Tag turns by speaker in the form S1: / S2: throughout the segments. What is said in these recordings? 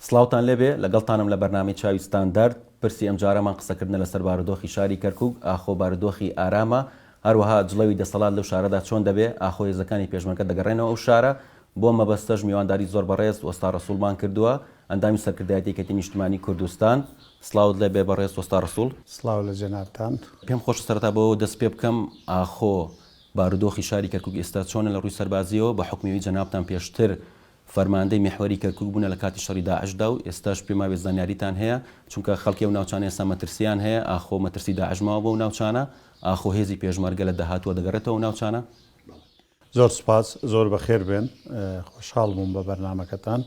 S1: سڵاوتان لێبێ، لەگەڵتانم لە بەرنامەی چاوی ستاندارد، پرسی ئەمجارەمان قسەکردنە لەسەر بارودۆخی شاری کەرکوک، ئاخۆ بارودۆخی ئارامە، هەروەها جڵەوی دەسەڵات لەو شارەدا چۆن دەبێ، ئاخۆ هێزەکانی پێشمەرگە دەگەڕێنەوە ئەو شارە، بۆ مەبەستەش میوانداری زۆر بەڕێز وەستا ڕەسوڵمان کردووە، ئەندامی سەرکردایەتی یەکێتی نیشتمانی کوردستان. سڵاوت لێبێ بەڕێز وەستا ڕەسوڵ.
S2: سڵاو لە جەنابتان.
S1: پێم خۆشە سەرەتا بەوەوە دەست پێ بکەم، ئاخۆ بارودۆخی شاری کەرکوک ئێستا چۆنە لە ڕووی سەربازییەوە، بە حوکمی ئەوەی جەنابتان پێشتر فەرماندەی میحوەری کەرکوک بوونە لە کاتی شەڕی داعشدا و ئێستاش پێم وابێت زانیاریتان هەیە، چونکە خەڵکی ئەو ناوچانە ئێستا مەترسییان هەیە، ئاخۆ مەترسی داعش ماوە بۆ ئەو ناوچانە؟ ئاخۆ هێزی پێشمەرگە لە داهاتووە دەگەڕێتەوە ئەو ناوچانە؟
S2: زۆر سوپاس، زۆر بەخێر بێن، خۆشحاڵ بووم بە بەرنامەکەتان.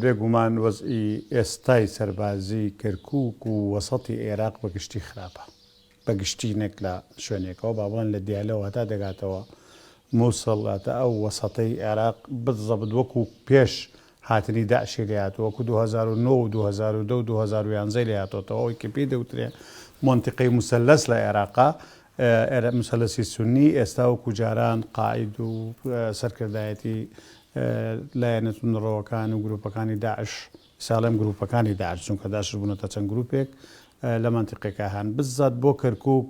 S2: بێ گومان وەزعی ئێستای سەربازی کەرکوک و وەسەتی عێراق بە گشتی خراپە. بە گشتی نەک لە شوێنێکەوە، با بڵێن لە دیالەوە هەتا دەگاتەوە موسڵ، واتە ئەو وەسەتەی عێراق بزەبت وەکو پێش هاتنی داعشی لێ هاتووە، وەکو 2009 و 2010 و 2011 لێ هاتۆتەوە، ئەوەی کە پێی دەوترێ مەنتیقەی موسەلەس لە عێراقا، موسەلەسی سوننی، ئێستا وەکو جاران قاعید و سەرکردایەتی لایەنە توندڕەوەکان و گروپەکانی داعش، ئێستا ئەڵێم گروپەکانی داعش چونکە داعش بوونەتە چەند گروپێک لە مەنتیقەکە هەن، بزات بۆ کەرکوک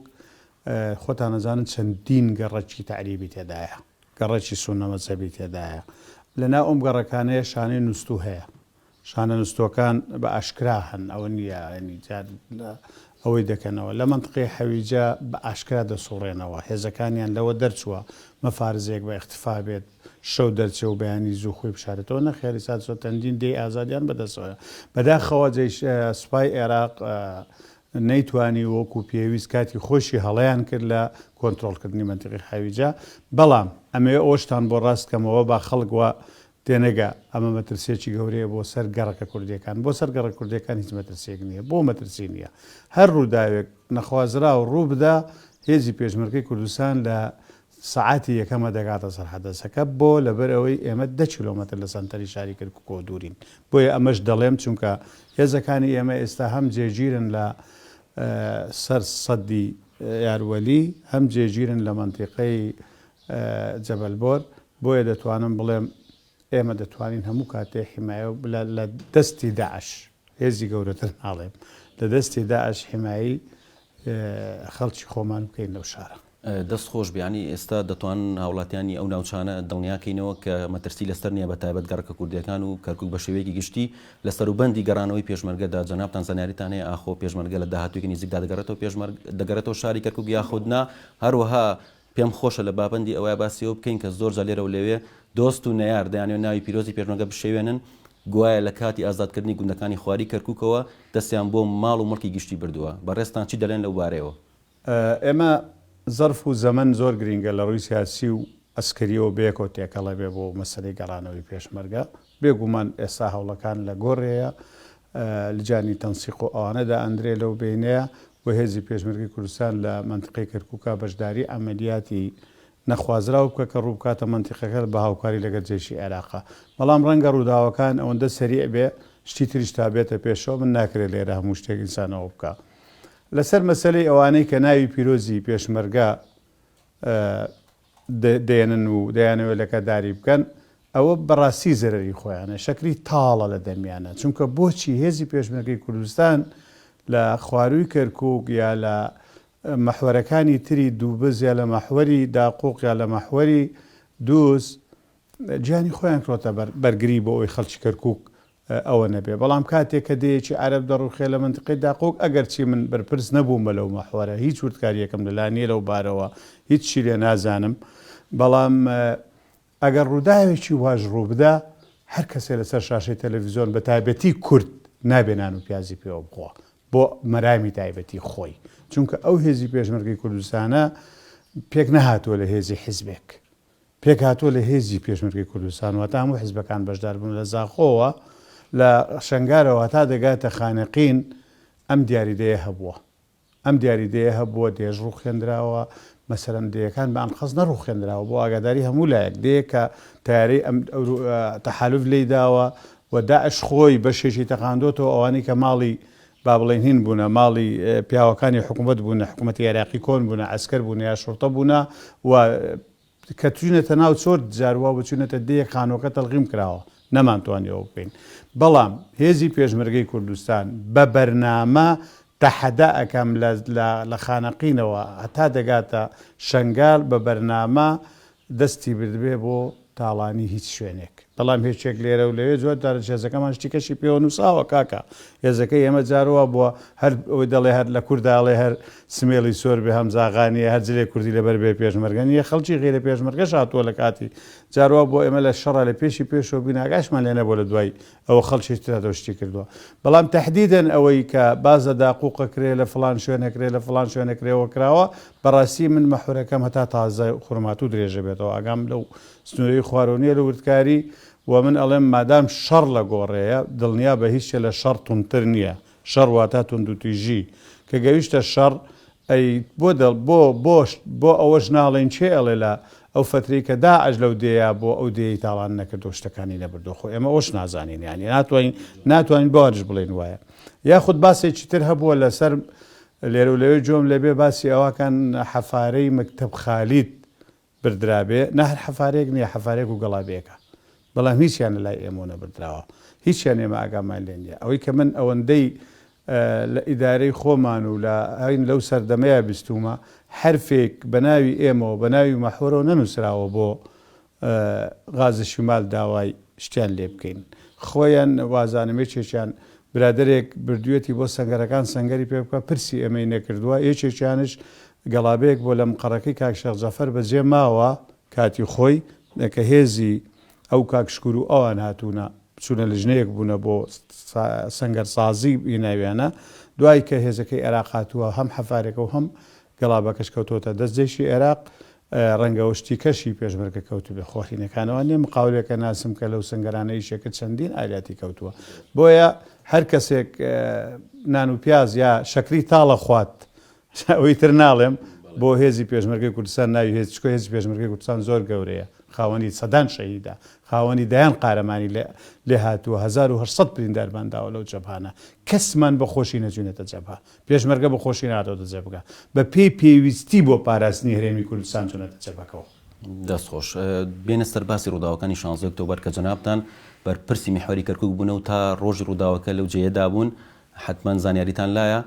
S2: خۆتان ئەزانن چەندین گەڕەکی تەعریبی تێدایە، گەڕەکی سوننە مەزهەبی تێدایە، لەناو ئەم گەڕەکانەیە شانەی نوستوو هەیە، شانە نوستووەکان بە ئاشکرا هەن ئەوە نییە یانی جار ئەوەی دەکەنەوە لە مەنتقەی حەویجە بە ئاشکرا دەسوڕێنەوە هێزەکانیان لەوە دەرچووە مەفارزێک بە ئیختفا بێت شەو دەرچێ و بەیانی زوو خۆی بشارێتەوە نەخێر ئیستا چەندین دێی ئازادیان بەدەستەوەیە بەداخەوە جەیش سوپای عێراق نەیتوانی وەکو پێویست کاتی خۆشی هەڵەیان کرد لە کۆنترۆڵکردنی مەنتیقی حەویجە بەڵام ئەمەوێ ئەوەشتان بۆ ڕاست کەمەوە با خەڵک وا تێنەگا ئەمە مەترسیەکی گەورەیە بۆ سەر گەڕەکە کوردیەکان، بۆ سەر گەڕەک کوردیەکان هیچ مەترسیەک نیە، بۆ مەترسی نیە؟ هەر ڕووداوێک نەخوازراو ڕووبدا هێزی پێشمەرگەی کوردستان لە سەعاتی یەکەمە دەگاتە سەر حەدەسەکە، بۆ؟ لەبەرئەوەی ئێمە دە کیلۆمەتر لە سەنتەری شاری کەرکوکەوە دوورین، بۆیە ئەمەش دەڵێم چونکە هێزەکانی ئێمە ئێستا هەم جێگیرن لە سەر سەدی یاروەلی هەم جێگیرن لە مەنتیقەی جەبەل بۆر، بۆیە دەتوانم بڵێم ئێمە دەتوانین هەموو کاتێ حیمایە لە دەستی داعش، هێزی گەورەتر ناڵێم، لە دەستی داعش حیمایەی خەڵکی خۆمان بکەین لەو شارە.
S1: دەست خۆش بێ، یانی ئێستا دەتوانن هاوڵاتیانی ئەو ناوچانە دڵنیا کەینەوە کە مەترسی لەسەر نییە بە تایبەت گەڕەکە کوردییەکان و کەرکوک بە شێوەیەکی گشتی لە سەروبەندی گەڕانەوەی پێشمەرگەدا جەنابتان زانیاریتان هەیە ئاخۆ پێشمەرگە لە داهاتوویەکی نزیکدا دەگەڕێتەوە پێشمەرگ دەگەڕێتەوە شاری کەرکوک یاخود نا هەروەها پێم خۆشە لە بابەندی ئەوەیا باسی ئەوە بکەین کە زۆر جار لێرە و لەوێ دۆست و نەیار دەیانەوێت ناوی پیرۆزی پێشمەرگە بشێوێنن، گوایە لە کاتی ئازادکردنی گوندەکانی خواری کەرکوکەوە دەستیان بۆ ماڵ و مڵکی گشتی بردووە. بەڕێزتان چی دەلێن لەو بارەیەوە؟
S2: ئێمە زەرف و زەمەن زۆر گرینگە لە ڕووی سیاسی و عەسکەریەوە بەیەکەوە تێکەڵ ئەبێ بۆ مەسەلەی گەڕانەوەی پێشمەرگە. بێ گومان ئێستا هەوڵەکان لە گۆڕێیە، لجانی تەنسیق و ئەوانە دائەندرێ لەو بەینەیە و هێزی پێشمەرگەی کوردستان لە مەنتیقەی کەرکوکا بەشداری عەمەلیاتی نەخوازراو بکە کە ڕوو بکاتە مەنتیقەکە بە هاوکاری لەگەر جەیشی عێراقا. بەڵام ڕەنگە ڕووداوەکان ئەوەندە سەریع بێ شتی تریش تا بێتە پێشەوە من ناکرێ لێرە هەموو شتێک ئینسان ئەوە بکا. لەسەر مەسەلەی ئەوانەی کە ناوی پیرۆزی پێشمەرگە دێنن و دەیانەوێت لەکەداری بکەن، ئەوە بەڕاستی زەرەری خۆیانە، شەکری تاڵە لە دەمیانە، چونکە بۆچی هێزی پێشمەرگەی کوردستان لە خوارووی کەرکووک یا لە مەحوەرەکانی تری دووبز یا لە مەحوەری داقوق یا لە مەحوەری دووز گیانی خۆیان کڕۆتە بەر بەرگری بۆ ئەوەی خەڵکی کەرکووک ئەوە نەبێ بەڵام کاتێ کە دێیەکی عەرەب دەڕوخێ لە مەنتیقەی داقوق ئەگەرچی من بەرپرس نەبوومە لەو مەحوەرە هیچ وردکاریەکم لەلا نیە لەو بارەوە هیچی لێ نازانم بەڵام ئەگەر ڕووداوێکی واش ڕووبدا هەر کەسێ لەسەر شاشەی تەلەفیزۆن بە تایبەتی کورد نابێ نان و پیازی پێوە بخوا بۆ مەرامی تایبەتی خۆی چونکە ئەو هێزی پێشمەرگەی کوردستانە پێک نەهاتووە لە هێزی حیزبێک پێکهاتووە لە هێزی پێشمەرگەی کوردستان، واتە هەموو حیزبەکان بەشدار بوون لە زاخۆوە، لە شەنگارەوە هەتا دەگاتە خانەقین ئەم دیاریدەیە هەبووە. ئەم دیاریدەیە هەبووە، دێش ڕووخێندراوە، مەسەلەن دێیەکان بە ئەنقەست نەڕووخێندراوە، بۆ ئاگاداری هەموو لایەک، دێیەک کە تەیارەی ئەم تەحالوف لێی داوە و داعش خۆی بەشێکی تەقاندۆتەوە، ئەوانەی کە ماڵی با بڵێین هین بوونە، ماڵی پیاوەکانی حکوومەت بوونە، حکوومەتی عێراقی کۆن بوونە، عەسکەر بوونە یا شوڕتە بوونە و کە چووینەتە ناو چۆر جار وا بوو چووینەتە دێیەک خانووەکە تەلغیم کراوە. نەمانتوانی ئەوە بکەین. بەڵام هێزی پێشمەرگەی کوردستان بە بەرنامە تەحەدا ئەکەم لە لە خانەقینەوە هەتا دەگاتە شەنگال بە بەرنامە دەستی بردبێ بۆ تاڵانی هیچ شوێنێک. بەڵام هێچێک لێرە و لەوێ زۆر جارش هێزەکەمان شتی کەشی پێوە نووساوە کاکە. هێزەکەی ئێمە جار وا بووە هەر ئەوەی دەڵێ هەر لە کوردا ئەڵێ هەر سمێڵی سۆر بێ هەمزاغا نییە هەر جلێ کوردی لەبەر بێ پێشمەرگە نییە خەڵکی غیرە پێشمەرگەش هاتووە لە کاتی جار وا بووە ئێمە لە شەڕا لە پێشی پێشەوە بووین ئاگاشمان لێ نەبووە لە دوای ئەوە خەڵکی تر هاتەوە شتی کردووە بەڵام تەحدیدەن ئەوەی کە باس لە داقوق ئەکرێ لە فڵان شوێن ئەکرێ لە فڵان شوێن ئەکرێ ئەوە کراوە بەڕاستی من مەحورەکەم هەتا تازە خورماتوو درێژە بێتەوە ئاگام لەو سنوورەی خوارەوە نییە لە وردکاری و من ئەڵێم مادام شەڕ لە گۆڕێیە دڵنیا بە هیچ شتێ لە شەڕ توندتر نییە شەڕ واتا توندوتیژی کە گەویشتە شەڕ ئەی بۆ دڵ بۆ بۆ بۆ ئەوەش ناڵێین کێ ئەڵێ لە ئەو فەترەی کە داعش لەو دێیا بۆ ئەو دێیەی تاڵان نەکردو شتەکانی نەبردوە خۆ ئێمە ئەوەش نازانین یانی ناتوانین ناتوانین بەوانش بڵێین وایە یاخود باسێکی تر هەبووە لەسەر لێرەو لەوێ جۆم لێبێ باسی ئەوەکان حەفارەی مەکتەب خالید بردرابێ، نا هەر حەفارەیەک نییە، حەفارەیەک و گەڵابەیەکە، بەڵام هیچیان لە لای ئێمەوە نەبردراوە، هیچیان ئێمە ئاگامان لێ نییە. ئەوەی کە من ئەوەندەی لە ئیدارەی خۆمان و لە هەین لەو سەردەمەیا بیستوومە، حەرفێک بە ناوی ئێمەوە، بە ناوی مەحوەرەوە نەنووسراوە بۆ غاز شمال داوای شتیان لێ بکەین. خۆیان وازانم یەکێکیان برادەرێک بردوویەتی بۆ سەنگەرەکان سەنگەری پێ بکا پرسی ئێمەی نەکردووە، یەکێکیانش گەڵابەیەک بۆ لە مقەڕەکەی کاک شێخ جەعفەر بەجێ ماوە کاتی خۆی کە هێزی ئەو کاک شکور و ئەوان هاتوونە چوونە لجنەیەک بوونە بۆ سەنگەرسازی هیناویانە دوای کە هێزەکەی ئێراق هاتووە هەم حەفارێکە و هەم گەڵابەکەش کەوتۆتە دەست جەیشی ئێراق ڕەنگە شتی کەشی پێشمەرگە کەوتبێ خۆرینەکانەوە نیە مقاولێکە ناسم کە لەو سەنگەرانە ئیشێکە چەندین ئالیاتی کەوتووە بۆیە هەر کەسێک نان و پیاز یا شەکری تاڵە خوات ئەوەی تر ناڵێم بۆ هێزی پێشمەرگەی کوردستان ناوی هێز چکۆ هێزی پێشمەرگەی کوردستان زۆر گەورەیە خاوەنی سەدان شەهیدە خاوەنی دەیان قارەمانی لێ هاتووە 1800 بریندارمان داوە لەو جەبهانە کەسمان بە خۆشی نەچوینەتە جەبهە پێشمەرگە بە خۆشی ناتۆتە جەبگە بە پێی پێویستی بۆ پاراستنی هەرێمی کوردستان چونەتە جەبهەکەوە.
S1: دەست خۆش. بێنە سەر باسی ڕووداوەکانی شانزدەی ئۆکتۆبەر کە جەنابتان بەرپرسی میحوەری کەرکوک بوونە و تا ڕۆژی ڕووداوەکە لەو جێیەدا بوون حەتمەن زانیاریتان لایە.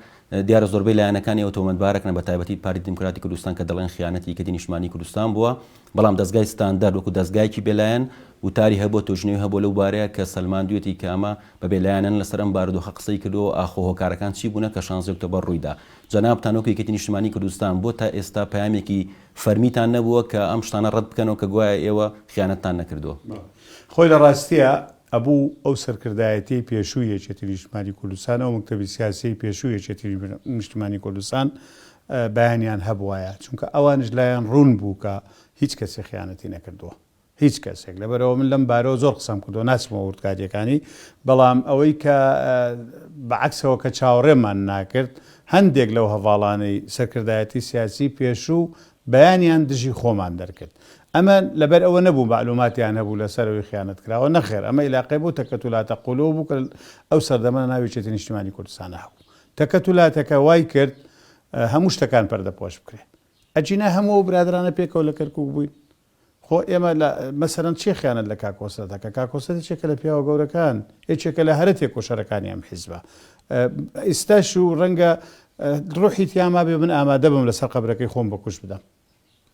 S1: دیارە زۆربەی لایەنەکانی ئەو تۆمەتبارەکەن بە تایبەتی پارتی دیموکراتی کوردستان کە دەڵێن خیانەتی یەکێتی نیشتمانی کوردستان بووە، بەڵام دەزگای ستاندەرد وەکو دەزگایەکی بێلایەن وتاری هەبووە، توێژینەوەی هەبووە لەو بارەیە کە سەلماندویەتی کە ئەمە بە بێلایەنەن لەسەر ئەم بارودۆخە قسەی کردووە و ئاخۆ هۆکارەکان چی بوونە کە شانزەی ئۆکتۆبەر ڕوویدا. جەنابتان وەکو یەکێتی نیشتمانی کوردستان بۆ تا ئێستا پەیامێکی فەرمیتان نەبووە کە ئەم شتانە ڕەت بکەنەوە کە گوایە ئێوە خیانەتتان نەکردووە؟
S2: خۆی لە ڕاستیا ئەبوو ئەو سەرکردایەتیەی پێشووی یەکێتی نیشتمانی کوردستان، ئەو مەکتەبی سیاسیەی پێشووی یەکێتی نیشتمانی کوردستان بەیانیان هەبوایە، چونکە ئەوانیش لایان ڕوون بوو کە هیچ کەسێک خیانەتی نەکردووە. هیچ کەسێک. لەبەرئەوە من لەم بارەوە زۆر قسەم کردووە، ناچمەوە وردکارییەکانی، بەڵام ئەوەی کە بە عەکسەوە کە چاوەڕێمان ناکرد، هەندێک لەو هەڤاڵانەی سەرکردایەتی سیاسی پێشوو بەیانیان دژی خۆمان دەرکرد. ئەمە لەبەر ئەوە نەبوو مەعلوماتیان هەبوو لەسەر ئەوەی خیانەت کراوە، نەخێر ئەمە ئیلاقەی بەو تەکەتولاتە قوولەوە بوو کە ئەو سەردەمە لە ناو یەکێتی نیشتیمانی کوردستانا هەبوو. تەکەتولاتەکە وای کرد هەموو شتەکان پەردەپۆش بکرێ. ئەگینا هەموو ئەو برادەرانە پێکەوە لە کەرکووک بووین. خۆ ئێمە لە مەسەلەن کێ خیانەت لە کاک کۆسرەت ئەکا؟ کاک کۆسرەت یەکێکە لە پیاوە گەورەکان، یەکێکە لە هەرە تێکۆشەرەکانی ئەم حیزبە. ئیستاش و ڕەنگە ڕوحی تیا مابێ من ئامادە بم لەسەر قەبرەکەی خۆم بە کوشت بدەم.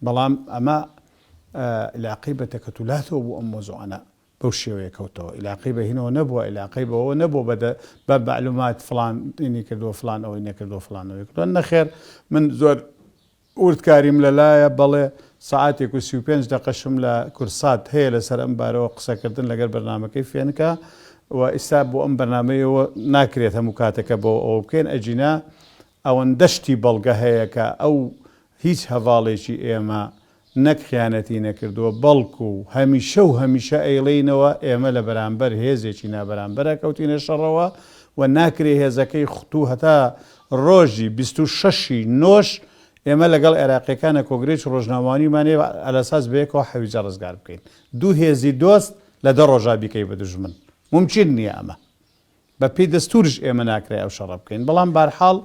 S2: بەڵام ئەمە ئیلاقەی بە تەکەتولاتەوە بوو ئەم مەوزوعانە بەو شێوەیە کەوتەوە. ئیلاقەی بە هینەوە نەبووە، ئیلاقەی بەوەوە نەبووە بە بە مەعلومات فڵان هینی کردووە، فڵان ئەوەی نەکردووە، فڵان ئەوەی کردووە. نەخێر من زۆر وردکاریم لەلایە، بەڵێ سەعاتێک و 35 دەقەشم لە کوردسات هەیە لەسەر ئەم بارەوە قسەکردن لەگەر بەرنامەکەی فێنکە و ئیستا بۆ ئەم بەرنامەیەوە ناکرێت هەموو کاتەکە بۆ ئەوە بکەین ئەگینا ئەوەندە شتی بەڵگە هەیە کە ئەو هیچ هەڤاڵێکی ئێمە نەک خیانەتی نەکردووە بەڵکو هەمیشە و هەمیشە ئەیڵێینەوە ئێمە لە بەرامبەر هێزێکی نابەرامبەرا کەوتینە شەڕەوە و ناکرێ هێزەکەی ختوو هەتا ڕۆژی 26 ی نۆش ئێمە لەگەڵ عێراقیەکانە کۆگرەیەکی ڕۆژنامەوانیمان هەیە عەلەساس بەیەکەوە حەویجە ڕزگار بکەین دوو هێزی دۆست لە دە ڕۆژا بیکەی بە دوژمن مومکین نیە ئەمە بە پێی دەستوریش ئێمە ناکرێ ئەو شەڕە بکەین بەڵام بارحاڵ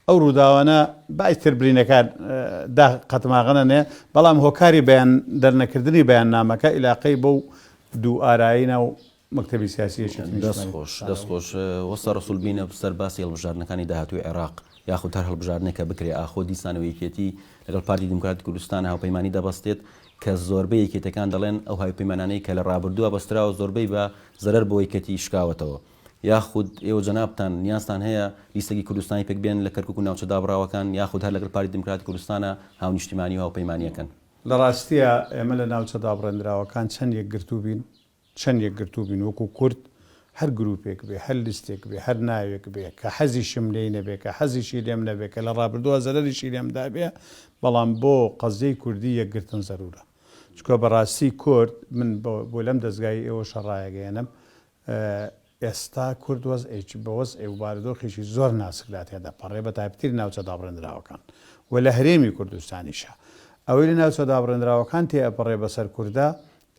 S2: ئەو ڕووداوانە با ئیتر برینەکان دا قەتماغە نەنێ بەڵام هۆکاری بەیان دەرنەکردنی بەیاننامەکە ئیلاقەی بەو دوو ئارایی ناو. مەکتەبی سیاسی یەکێتی
S1: دەست
S2: نیشتمانی
S1: خۆش
S2: کوردستانەوە.
S1: دەست خۆش وەستا ڕەسوڵ بینە سەر باسی هەڵبژاردنەکانی داهاتووی عێراق یاخود هەر هەڵبژاردنێک کە بکرێ ئاخۆ دیسانەوە یەکێتی لەگەڵ پارتی دیموکراتی کوردستان هاوپەیمانی دەبەستێت کە زۆربەی یەکێتیەکان دەڵێن ئەو هاوپەیمانانەی کە لە ڕابردووە بەستراوە زۆربەی بە زەرەر بۆ یەکێتی شکاوەتەوە یاخود ئێوە جەنابتان نیازتان هەیە لیستێکی کوردستانی پێک بێنن لە کەرکوک و ناوچە دابڕاوەکان یاخود هەر لەگەڵ پارتی دیموکراتی کوردستانا هاونیشتیمانی و هاوپەیمانیەکەن؟
S2: لە ڕاستیا ئێمە لە ناوچە دابڕێندراوەکان چەند یەکگرتوو بین چەند یەکگرتوو بین وەکو کورد هەر گروپێک بێ هەر لیستێک بێ هەر ناوێک بێ کە حەزیشم لێی نەبێ کە حەزیشی لێم نەبێ کە لە ڕابردووە زەرەریشی لێم دابێ بەڵام بۆ قەزیەی کوردی یەکگرتن زەرورە چونکە بەڕاستی کورد من بۆ لەم دەزگای ئێوەشە ڕایەگەیەنم ئێستا کورد وەزعێکی بە وەزعێ و بارودۆخێکی زۆر ناسکدا تێدەپەڕێ بە تایبەتی لە ناوچە دابڕێندراوەکان و لە هەرێمی کوردستانیشا. ئەوەی لە ناوچە دابڕێندراوەکان تێئەپەڕێ بەسەر کوردا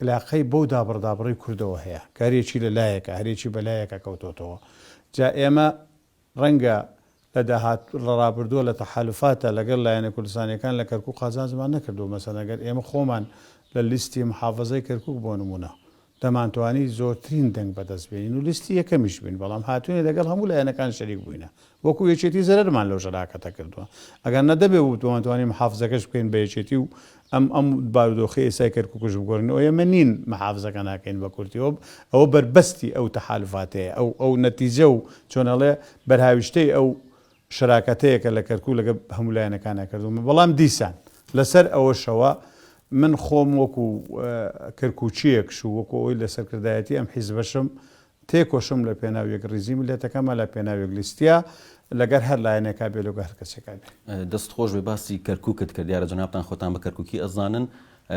S2: ئیلاقەی بەو دابڕدابڕی کوردەوە هەیە کە هەرێکی لە لایەکە هەرێکی بە لایەکا کەوتۆتەوە. جا ئێمە ڕەنگە لە داهات لە ڕابردووە لە تەحالوفاتە لەگەڵ لایەنە کوردستانیەکان لە کەرکوک قازانجمان نەکردووە مەسەلەن گەر ئێمە خۆمان لە لیستی محافەزەی کەرکوک بۆ نموونە دەمانتوانی زۆرترین دەنگ بەدەست بێنین و لیستی یەکەمیش بین بەڵام هاتوینە لەگەڵ هەموو لایەنەکان شەریک بووینە وەکو یەکێتی زەرەرمان لەو شەراکەتە کردووە ئەگەر نە دەبێ بوو دەمانتوانی محافزەکەش بکەین بە یەکێتی و ئەم ئەم بارودۆخەی ئێستای کەرکوکش بگۆرین ئەو ئێمە نین محافزەکە ناکەین بە کورتی ئەو ئەوە بەربەستی ئەو تەحالوفاتەیە ئەو ئەو نەتیجە و چۆن ئەڵێ بەرهاویشتەی ئەو شەراکەتەیە کە لە کەرکوک لەگەڵ هەموو لایەنەکانا کردوومە بەڵام دیسان لەسەر ئەوەشەوە من خۆم وەکو کەرکوکییەکش و وەکو ئەوەی لە سەرکردایەتی ئەم حیزبەشم تێکۆشم لە پێناو یەکڕیزی میللەتەکەمە، لە پێناو یەکلیستیە، لەگەر هەر لایەنێکا بێ لەگەر هەر کەسێکا بێ.
S1: دەست خۆش بێ باسی کەرکوکت کرد دیارە جەنابتان خۆتان بە کەرکوکی ئەزانن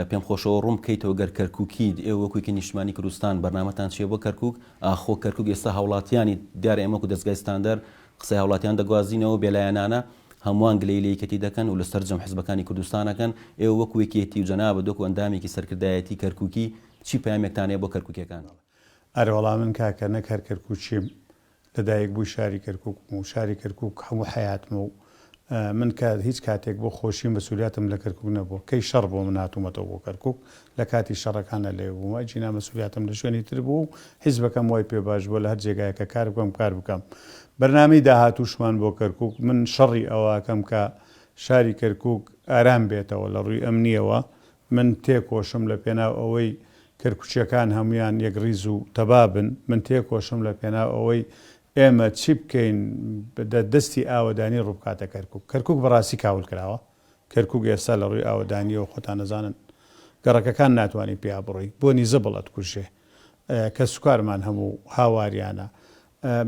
S1: پێم خۆشە ئەوە ڕوون بکەیتەوە گەر کەرکوکیت ئێوە وەکو یەکی نیشتمانی کوردستان بەرنامەتان چیە بۆ کەرکوک ئاخۆ کەرکوک ئێستا هاوڵاتیانی دیارە ئێمە وەکو دەزگای ستاندەر قسەی هاوڵاتیان دەگوازینەوە بێلایەنانە هەمووان گلەیی لە یەکێتی دەکەن و لە سەرجەم حزبەکانی کوردستان ئەکەن ئێوە وەکو یەکێتی و جەنابت وەکو ئەندامێکی سەرکردایەتی کەرکوکی چی پەیامێکتان هەیە بۆ کەرکوکیەکان؟
S2: ئەرەوەڵا من کاکە نەک هەر کەرکوکیم لە دایک بووی شاری کەرکوکم و شاری کەرکوک هەموو حەیاتمە و من کە هیچ کاتێک بۆ خۆشی مەسولیاتم لە کەرکوک نەبووە کەی شەڕ بۆ من هاتوومەتەوە بۆ کەرکوک لە کاتی شەڕەکانە لەوێ بوومە ئەگینا مەسولیاتم لە شوێنی تر بووە و حیزبەکەم وای پێ باش بووە لە هەر جێگایەک کە کار بکەم کار بکەم بەرنامەی داهاتووشمان بۆ کەرکوک من شەڕی ئەوە ئەکەم کە شاری کەرکوک ئارام بێتەوە لە ڕووی ئەمنیەوە من تێکۆشم لە پێناو ئەوەی کەرکوکیەکان هەموویان یەکڕیز و تەبا بن، من تێکۆشم لە پێناو ئەوەی ئێمە چی بکەین دە دەستی ئاوەدانی ڕووبکاتە کەرکوک. کەرکوک بەڕاستی کاول کراوە. کەرکوک ئێستا لە ڕووی ئاوەدانیەوە خۆتان ئەزانن گەڕەکەکان ناتوانی پیا بڕۆی، بۆنی زبڵ ئەتکوژێ. کەسوکارمان هەموو هاواریانە.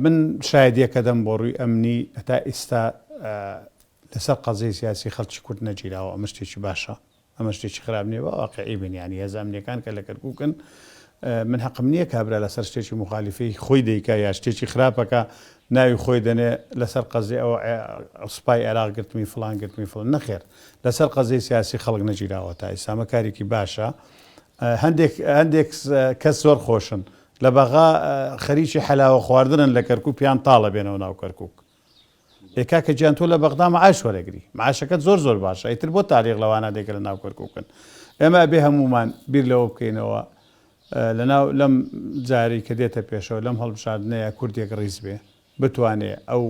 S2: من شایەدیەکەدەم بۆ ڕووی ئەمنی هەتا ئیستا لەسەر قەزیەی سیاسی خەڵکی کورد نەگیراوە ئەمە شتێکی باشە. ئەمە شتێکی خراپ نیە با واقعی بین یانی هێزە ئەمنیەکان کە لە کەرکوکن من حەقم نییە کابرا لەسەر شتێکی مخالیفەی خۆی دەیکا یا شتێکی خراپەکە ناوی خۆی دەنێ لەسەر قەزی ئەوە سوپای عێراق گرتمی فلان گرتمی فلان نەخێر لەسەر قەزیەی سیاسی خەڵک نەگیراوە تا ئیستا ئەمە کارێکی باشە هەندێک هەندێک کەس زۆر خۆشن لە بەغا خەریکی حەلاوە خواردنن لە کەرکوک پیان تاڵە بێنەوە ناو کەرکوک ئێ کاکە گیان تۆ لە بەغدا معاش وەرەگری معاشەکەت زۆر زۆر باشە ئیتر بۆ تاریخ لەوانە دێکە لە ناو کەرکوکن ئێمە ئەبێ هەموومان بیر لەوە بکەینەوە لەناو لەم جارەی کە دێتە پێشەوە لەم هەڵبژاردنەیە کوردێک ڕیز بێ بتوانێ ئەو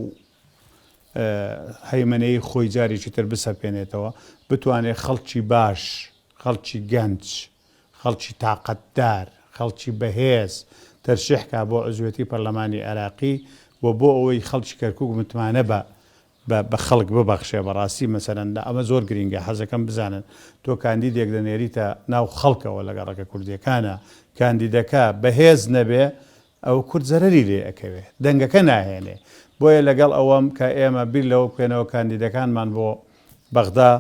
S2: هەیمەنەی خۆی جارێکی تر بسەپێنێتەوە بتوانێ خەڵکی باش خەڵکی گەنج خەڵکی تاقەتدار، خەڵکی بەهێز تەرشیح کا بۆ عزوێتی پەرلەمانی عێراقی و بۆ ئەوەی خەڵکی کەرکوک متمانە بە بە بە خەڵک ببەخشێ بەڕاستی مەسەلەن ئەمە زۆر گرینگە حەزەکەم بزانن تۆ کاندیدێک دەنێریتە ناو خەڵکەوە لە گەڕەکە کوردیەکانە کاندیدەکە بەهێز نەبێ ئەوە کورد زەرەری لێ ئەکەوێ دەنگەکە ناهێنێ بۆیە لەگەڵ ئەوەم کە ئێمە بیر لەوە بکەینەوە کاندیدەکانمان بۆ بەغدا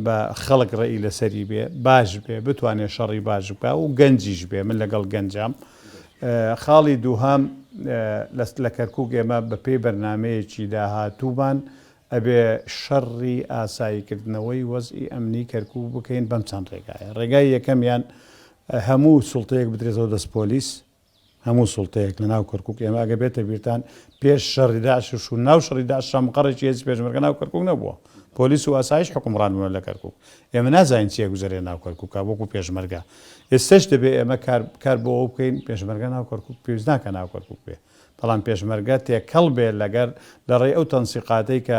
S2: بە خەڵک ڕێی لەسەری بێ باش بێ بتوانێ شەڕی باش بکا و گەنجیش بێ من لەگەڵ گەنجام خاڵی دووهەم لە کەرکک ئێمە بە پێی بەرنمەیەکی داهاتوومان ئەبێ شەڕی ئاساییکردنەوەی وەزعی ئەمنی کەرکک بکەین بەم چەند ڕێگایە ڕێگای یەکەمیان هەموو سوڵتەیەک بدرێتەوە دەست پۆلیس هەموو سوڵتەیەک لە ناو کەرکوک ئێمە ئەگەر بێتە بیرتان پێش شەڕی داعش و ناو شەڕی داعش مقەڕێکی هێزی پێشمەرگە ناو کەرکوک نەبووە. پۆلیس و ئاسایش حوکمڕان بوونە لە کەرکوک. ئێمە نازانین چی ئەگوزەرێ ناو کەرکوکا وەکو پێشمەرگە. ئێستەش دەبێ ئێمە کار کار بۆ ئەوە بکەین پێشمەرگە ناو کەرکوک پێویست ناکا ناو کەرکوک بێ. بەڵام پێشمەرگە تێکەڵ بێ لەگەر لە ڕێی ئەو تەنسیقاتەی کە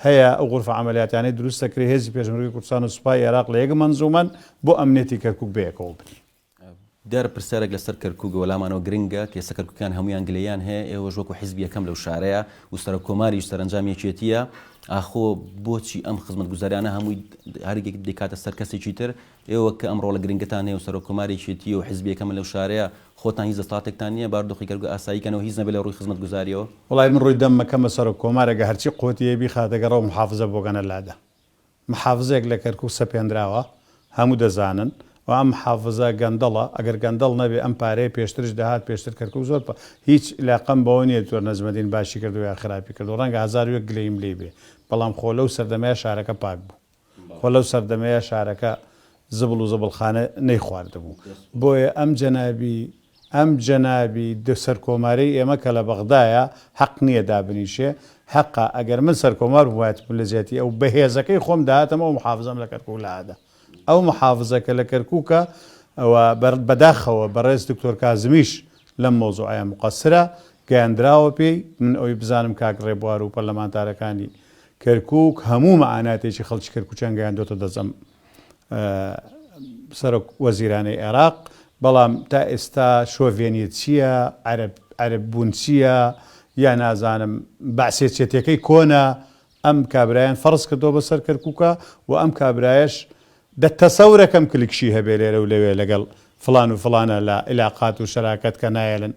S2: هەیە ئەو غورفە عەمەلیاتیانەی دروست دەکرێ هێزی پێشمەرگەی کوردستان و سوپای ئێراق لە یەک مەنزومەن بۆ ئەمنیەتی کەرکوک بەیەکەوە بن.
S1: دیارە پرسیارێک لەسەر کەرکوک وەلامانەوە گرنگە کە ئێستا کەرکوکیان هەموویان گلەییان هەیە، ئێوەش وەکو حیزبی یەکەم لەو شارەیە و سەرۆک کۆماریش سەرەنجام یەکێتییە، ئاخۆ بۆچی ئەم خزمەتگوزاریانە هەمووی هەر یەکێک دەیکاتە سەر کەسێکی تر، ئێوە کە ئەم ڕۆڵە گرنگەتان هەیە و سەرۆک کۆمار یەکێتییە و حیزبی یەکەمە لەو شارەیە خۆتان هیچ دەسەڵاتێکتان نییە بارودۆخی کەرکوک ئاسایی کەنەوە هیچ نەبێت لە ڕووی خزمەتگوزارییەوە؟
S2: وەڵای من ڕووی دەممە کەمە سەرۆک کۆمار ئەگە هەرچی قوتی هەیە بیخاتە گەڕ ئەو محافزە بۆگەنە لادا. محافزێک لە کەرکوک سەپێنراوە، هەموو دەزانن و ئەم محافزە گەندەڵە، ئەگەر گەندەڵ نەبێ ئەم پارەیە پێشترش دەهات، پێشتر کەرکوک زۆر پا، هیچ ئیلاقەم بەوە نییە دکتۆر نەجمەدین باشی کردووە یا خراپی کردووە، ڕەنگە 1001 گلەییم لێی بێ، بەڵام خۆ لەو سەردەمەیا شارەکە پاک بوو، خۆ لەو سەردەمەیا شارەکە زبڵ و زبڵخانە نەیخواردبوو، بۆیە ئەم جەنابی ئەم جەنابی سەرکۆمارەی ئێمە کە لە بەغدایە حەق نییە دابنیشێ، حەقە ئەگەر من سەرکۆمار بووایەتم لە جیاتی ئەو بە هێزەکەی خۆم دەهاتم ئەو محافزەم لە کەرکوک لادە. ئەو محافزە کە لە کەرکوکە و بەداخەوە بەڕێز دکتۆر کازمیش لەم مەوزوعەیا موقەسرە، گەیاندراوە پێی، من ئەوەی بزانم کاک ڕێبوار و پەرلەمانتارەکانی کەرکوک هەموو مەعاناتێکی خەڵکی کەرکوکیان گەیاندۆتە دەست ئەم سەرۆک وەزیرانەی عێراق، بەڵام تا ئێستا شۆڤێنیە چییە، عەرەب عەرەب بوون چییە، یا نازانم بەعسێچێتیەکەی کۆنە، ئەم کابرایان فەرز کردووە بەسەر کەرکوکا و ئەم کابرایەش دە تەسەورەکەم کلکشی هەبێ لێرە و لەوێ لەگەڵ فڵان و فڵانە لە عیلاقات و شەراکەت کە نایەلن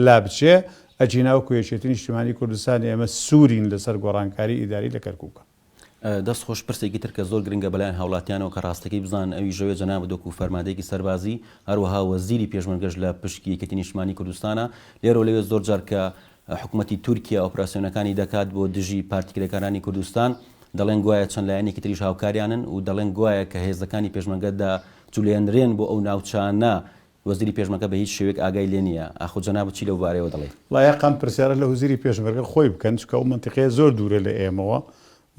S2: لابچێ، ئەگینا وەکو یەکێتی نیشتیمانی کوردستان ئێمە سوورین لەسەر گۆڕانکاری ئیداری لە کەرکوکا.
S1: دەست خۆش پرسێکی تر کە زۆر گرنگە بەلایەن هاوڵاتیانەوە کە ڕاستەکەی بزانن ئەویش ئەوەیە جەنابت وەکو فەرماندەیەکی سەربازی هەروەها وەزیری پێشمەرگەش لە پشکی یەکێتی نیشتمانی کوردستانە لێرەو لەوێ زۆر جار کە حکومەتی تورکیا ئۆپراسیۆنەکانی دەکات بۆ دژی پارتی کرێکارانی کوردستان دەڵێن گوایە چەند لایەنێکی تریش هاوکاریانن و دەڵێن گوایە کە هێزەکانی پێشمەرگە دەجولێنرێن بۆ ئەو ناوچانە وەزیری پێشمەرگە بە هیچ شێوەیەک ئاگای لێ نییە، ئاخۆ جەنابت چی لەو بارەیەوە دەڵێی؟
S2: لایەقە ئەم پرسیارە لە وەزیری پێشمەرگە خۆی بکەن، چونکە ئەو مەنتیقەیە زۆر دوورە لە ئێمەوە،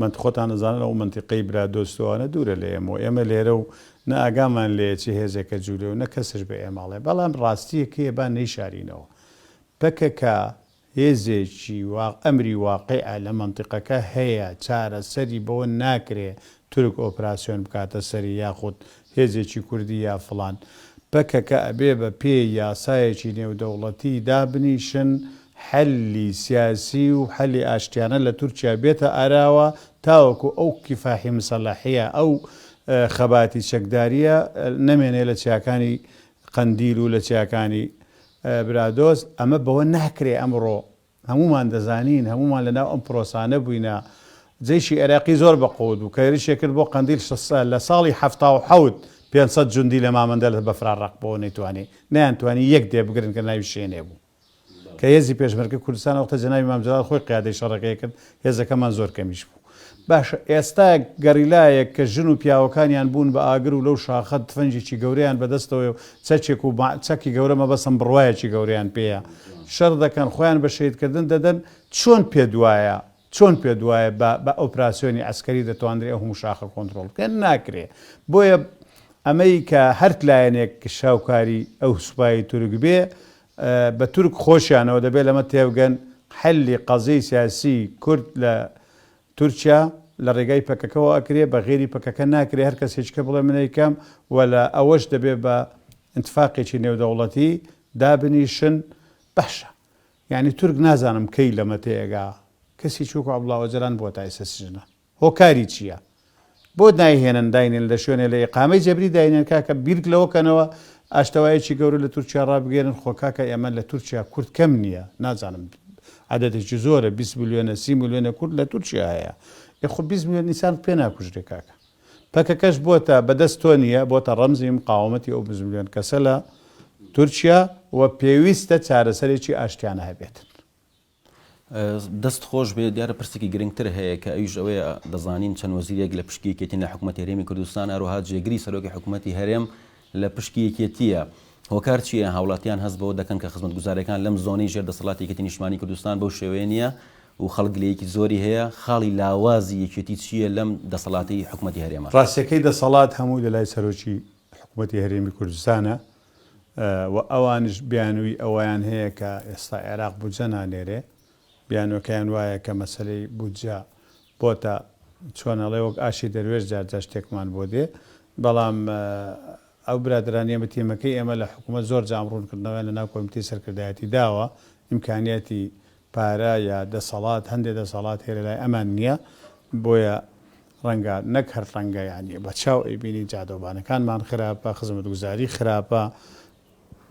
S2: مەنت خۆتان ئەزانن ئەو مەنتیقەی برادۆست و ئەوانە دوورە لە ئێمەوە، ئێمە لێرە و نە ئاگامان لێیە چ هێزێکە جوولێ و نە کەسش بە ئێمە ئەڵێ، بەڵام ڕاستییەک هەیە با نەیشارینەوە، پەکەکە هێزێکی وا ئەمری واقیعە لە مەنتیقەکە هەیە چارەسەری بەوە ناکرێ تورک ئۆپراسیۆن بکاتە سەری یاخود هێزێکی کوردی یا فڵان. پەکەکە ئەبێ بە پێی یاسایەکی نێودەوڵەتی دابنیشن حەلی سیاسی و حەلی ئاشتیانە لە تورکیا بێتە ئاراوە تاوەکو ئەو کیفاحی مسەلەحیە ئەو خەباتی چەکداریە نەمێنێ لە چیاکانی قەندیل و لە چیاکانی برادۆست، ئەمە بەوە ناکرێ ئەمڕۆ هەموومان دەزانین، هەموومان لەناو ئەم پرۆسانە بووینە، جەیشی ئێراقی زۆر بە قووت بوو، کە هێرشێ کرد بۆ قەندیل لە ساڵی 77 500 جوندی لە مامەندە لە بەفرا ڕەق بۆوە نەیتوانی، نەیانتوانی یەک دێ بگرن کە ناوی شێنێ بوو. کە هێزی پێشمەرگە کوردستان ئەوەختە جەنابی مام جەلال خۆی قیادەی شەڕەکەی کرد، هێزەکەمان زۆر کەمیش بوو. باشە ئێستا گەریلایەک کە ژن و پیاوەکانیان بوون بە ئاگر و لەو شاخە تفەنگێکی گەورەیان بەدەستەوەیە و چەکێک و چەکی گەورە مەبەستم بڕوایەکی گەورەیان پێیە شەڕ دەکەن خۆیان بە شەهیدکردن دەدەن چۆن پێت وایە چۆن پێت وایە بە بە ئۆپراسیۆنی عەسکەری دەتواندرێ ئەو هەموو شاخە کۆنترۆڵ بکەن؟ ناکرێ. بۆیە ئەمەی کە هەر لایەنێک شاوکاری ئەو سوپای تورک بێ بە تورک خۆشیانەوە دەبێ لەمە تێبگەن حەلی قەزیەی سیاسی کورد لە تورکیا لە ڕێگای پەکەکەوە ئەکرێ بە غەیری پەکەکە ناکرێ هەر کەسێکی کە بڵێ من ئەیکەم و لە ئەوەش دەبێ بە ئینتفاقێکی نێودەوڵەتی دابنیشن باشە یانی تورک نازانم کەی لەمە تێئەگا کەسێکی وەکو عەبدوڵا ئۆجەلان بۆ تا ئێستا سجنە هۆکاری چیە بۆ نایهێنن داینێن لە شوێنێ لە ئیقامەی جەبری داینێن کاکە بیرک لەوە کەنەوە ئاشتەوایەکی گەورە لە تورکیا ڕابگەیەنن خۆ کاکە ئێمە لە تورکیا کورد کەم نییە نازانم عەدەدێکی زۆرە 20 ملیۆنە 30 ملیۆنە کورد لە تورکیا هەیە ئێ خۆ 20 ملیۆن ئینسان پێ ناکوژرێ کاکە پەکەکەش بۆتە بەدەست تۆ نییە بۆتە ڕەمزی مقاومەتی ئەو 20 ملیۆن کەسە لە تورکیا و پێویستە چارەسەرێکی ئاشتیانە هەبێت.
S1: دەست خۆش بێ، دیارە پرسێکی گرنگتر هەیە کە ئەویش ئەوەیە دەزانین چەند وەزیرێک لە پشکی یەکێتین لە حکومەتی هەرێمی کوردستان هەروەها جێگری سەرۆکی حکومەتی هەرێم لە پشکی یەکێتییە هۆکار چییە هاوڵاتیان هەست بەوە دەکەن کە خزمەتگوزاریەکان لەم زۆنەی ژێر دەسەڵاتی یەکێتی نیشتمانی کوردستان بەو شێوەیە نییە. و خەڵک گلەیەکی زۆری هەیە، خاڵی لاوازی یەکێتی چییە لەم دەسەڵاتەی حکومەتی هەرێمە؟
S2: ڕاستیەکەی دەسەڵات هەمووی لەلای سەرۆکی حکومەتی هەرێمی کوردستانە و ئەوانیش بیانووی ئەوەیان هەیە کە ئێستا عێراق بودجە نانێرێ، بیانووەکەیان وایە کە مەسەلەی بودجە بۆتە چۆن ئەڵێ وەک ئاشی دەروێش جار جار شتێکمان بۆ دێ، بەڵام ئەو برادەرانی ئێمە تیمەکەی ئێمە لە حکومەت زۆر جام ڕوونکردنەوەیان لەناو کۆمیتەی سەرکردایەتی داوە، ئیمکانیاتی پارە یا دەسەڵات هەندێ دەسەڵات هەیە لەلای ئەمان نییە بۆیە ڕەنگە نەک هەر ڕەنگە یانی بە چاو ئەیبینی جادەوبانەکانمان خراپە خزمەتگوزاری خراپە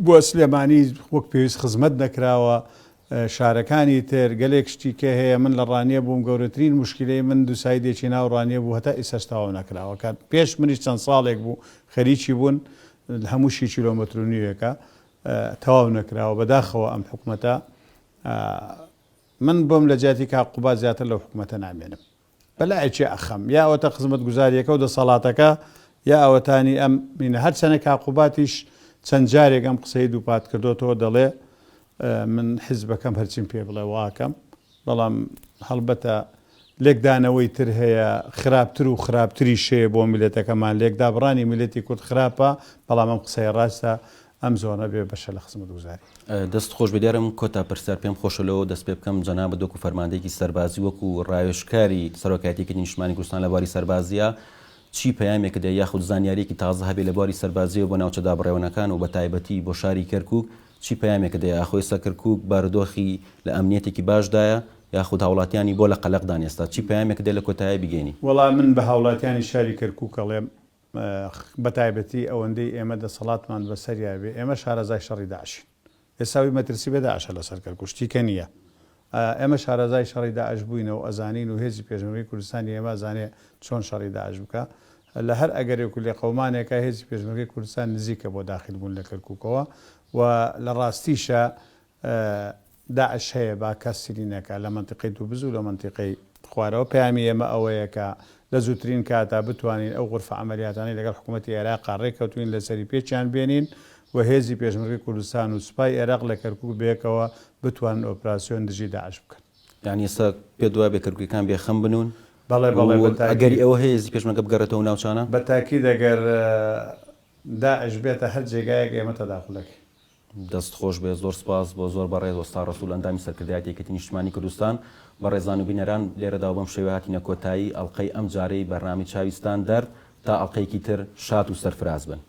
S2: بۆ سلێمانی وەک پێویست خزمەت نەکراوە شارەکانی تر گەلێک شتی کە هەیە من لە ڕانیە بووم گەورەترین مشکلەی من دووسایدێکی ناو ڕانیە بوو هەتا ئیسەش تەواو نەکراوە کە پێش منیش چەند ساڵێک بوو خەریکی بوون هەمووشی کیلۆمەتر و نیوێکە تەواو نەکراوە بەداخەوە ئەم حکومەتە من بۆم لە جیاتی کاک قوباد زیاتر لەو حکومەتە نامێنم بەلایەکی ئەخەم یا ئەوەتە خزمەتگوزاریەکە و دەسەڵاتەکە یا ئەوەتانی ئەم مینە هەرچەنە کاک قوباتیش چەند جارێک ئەم قسەی دووپات کردۆتەوە دەڵێ من حیزبەکەم هەرچیم پێ بڵێ واکەم بەڵام هەڵبەتە لێکدانەوەی تر هەیە خراپتر و خراپتریش هەیە بۆ میللەتەکەمان، لێکدابڕانی میللەتی کورد خراپە، بەڵام ئەم قسەیە ڕاستە، ئەم زۆنە بێ بەشە لە خزمەتگوزاری.
S1: دەست خۆش بێ دیارە من کۆتا پرسیار پێم خۆشە لەوە دەست پێ بکەم جەنابت وەکو فەرماندەیەکی سەربازی وەکو ڕاوێژکاری سەرۆکایەتی یەکێتی نیشتمانی کوردستان لە بواری سەربازییا چی پەیامێکت هەیە یاخود زانیاریەکی تازە هەبێ لە بواری سەربازیەوە بۆ ناوچە دابڕێونەکان و بەتایبەتی بۆ شاری کەرکوک چی پەیامێکت هەیە ئاخۆ ئێستا کەرکوک بارودۆخی لە ئەمنیەتێکی باشدایە یاخود هاوڵاتیانی بۆ لە قەلەقدان ئێستا چی پەیامێکت هەیە لە کۆتاییا بیگەینی؟
S2: وەڵا من بە هاوڵاتیانی شاری کەرکوک ئەڵێم بەتایبەتی ئەوەندەی ئێمە دەسەڵاتمان بەسەریا بێ ئێمە شارەزای شەڕی داعشین ئێستا ئەوی مەترسی بێ داعشە لەسەر کەرکوک شتی کە نییە ئێمە شارەزای شەڕی داعش بووینە و ئەزانین و هێزی پێشمەرگەی کوردستانی ئێمە ئەزانێ چۆن شەڕی داعش بکا. لە هەر ئەگەرێک و لێقەومانێکا هێزی پێشمەرگەی کوردستان نزیکە بۆ داخیل بوون لە کەرکووکەوە و لە ڕاستیشا داعش هەیە با کەس سری نەکا لە مەنتیقەی دووبز و لە مەنتیقەی خوارەوە. پەیامی ئێمە ئەوەیە کە لە زووترین کاتا بتوانین ئەو غورفە عەمەلیاتانەی لەگەڵ حکوومەتی ئێراقا ڕێککەوتووین لەسەری پێکیان بێنین و هێزی پێشمەرگەی کوردستان و سوپای ئێراق لە کەرکووک بەیەکەوە بتوانن ئۆپراسیۆن دژی داعش بکەن.
S1: یانی ئێستا پێت وابێ کەرکووکیەکان بێ خەم بنوون؟
S2: بەڵێ بەڵێ
S1: بە تاکید. ئەگەری ئەوە هەیە هێزی پێشمەرگە بگەڕێتەوە ئەو ناوچانە؟
S2: بە تاکید ئەگەر داعش بێتە هەر جێگایەک ئێمە تەداخول ئەکەین.
S1: دەست خۆش بێت زۆر سپاس بۆ زۆر بەڕێز وەستا ڕەسوڵ ئەندامی سەرکردایەتی یەکێتی نیشتمانی کوردستان بەڕێزان و بینەران لێرەدا و بەم شێوەیە هاتینە کۆتایی ئەڵقەی ئەم جارەی بەرنامەی چاوی ستاندەرد تا ئەڵقەیەکی تر شاد و سەرفراز بن.